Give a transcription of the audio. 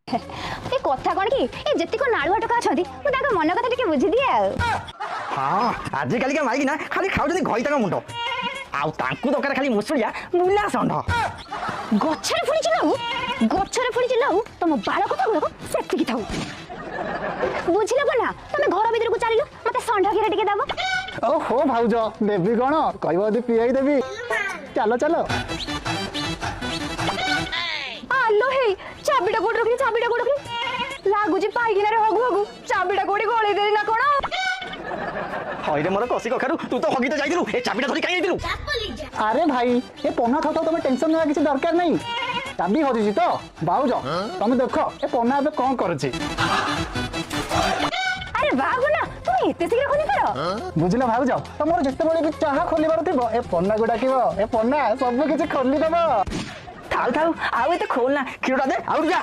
ଏ କଥା କଣ କି, ଏ ଯେତିକ ନାଳୁଆ ଟୋକା ଅଛନ୍ତି, ମୁଁ ତାଙ୍କ ମନ କଥା ଟିକେ ବୁଝିଦିଏ। ଆଉ ହଁ, ଆଜିକାଲିକା ମାଇକିନା ଖାଲି ଖାଉଛନ୍ତି ଘଇ ତାଙ୍କ ମୁଣ୍ଡ, ଆଉ ତାଙ୍କୁ ଦରକାର ଖାଲି ମୁସୁଳିଆ ବୁଲା ଷଣ୍ଢ। ଗଛରେ ଫୁଲିଛି ଲାଉ, ଗଛରେ ଫୁଲିଛି ଲାଉ, ତମ ବାଳ କଥା ଗୁଡାକ ସେତିକି ଥାଉ। ବୁଝିଲ ନା? ତମେ ଘର ଭିତରକୁ ଚାଲିଲ, ମତେ ଷଣ୍ଢ କ୍ଷୀର ଟିକେ ଦବ। ଓହୋ ଭାଉଜ, ଦେବି କଣ, କହିବ ଯଦି ପିଆଇ ଦେବି। ଚାଲ ଚାଲ। ଆଲୋ ହେଇ, ଚାବିଟା କୋଉଠି ରଖିଲି? ଚାବିଟା କୋଉଠି ରଖିଲି? ଲାଗୁଛି ପାଇଖିନାରେ ହଗୁ ହଗୁ ଚାବିଟା କୋଉଠି ଗଳେଇ ଦେଲି ନା କଣ? ହଇରେ ମୋର କଷି କଖାରୁ, ତୁ ତ ହଗି ତ ଯାଇଥିଲୁ, ଏ ଚାବିଟା ଧରି କାଇଁ ଯାଇଥିଲୁ? ଆରେ ଭାଇ, ଏ ପନା ଥାଉ ଥାଉ ତମେ ଟେନସନ ନେବା କିଛି ଦରକାର ନାହିଁ। ଚାବି ହଜିଛି ତ ଭାଉଜ, ତମେ ଦେଖ ଏ ପନା ଏବେ କଣ କରୁଛି। ଆରେ ବାহ ପନା, তুমি ଏତେ ଶୀଘ୍ର ଖୋଲି ପାର? ବୁଝିଲ ଭାଉଜ, ତମର ଯେତେବେଳେ ବି ଚାହା ଖୋଲିବାର ଥିବ, ଏ ପନାକୁ ଡାକିବ, ଏ ପନା ସବୁ କିଛି ଖୋଲିଦବ। ଥାଉ ଥାଉ, ଆଉ ଏତେ ଖୋଲ ନା, କ୍ଷୀରଟା ଦେ ଆଉ ଯା।